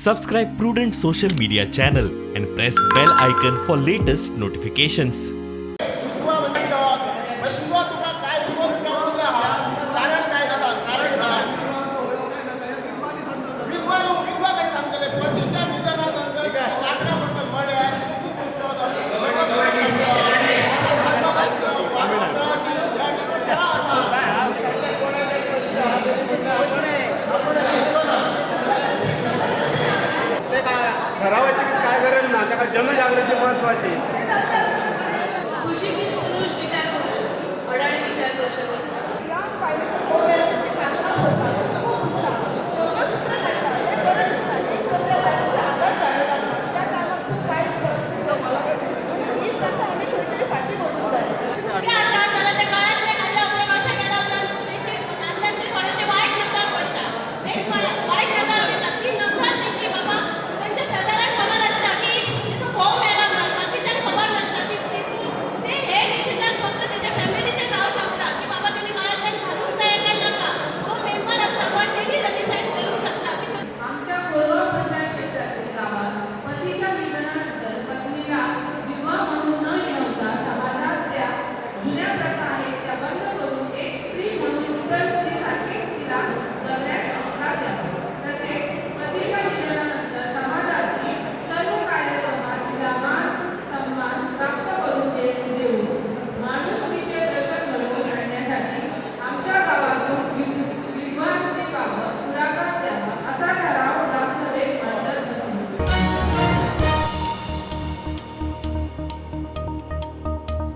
Subscribe Prudent social media channel and press bell icon for latest notifications. विधवा म्हणजे विधवा तुका काय विधवा तुका उद्या हा कारण काय ना सांग, कारण काय विधवा न्हू, विधवा काय सांगतले पतीच्या निधनानंतर लाकडां म्हणटा मड्यार ते काय ठरावाची काय गरज ना, ताका जनजागृती म्हत्वाची.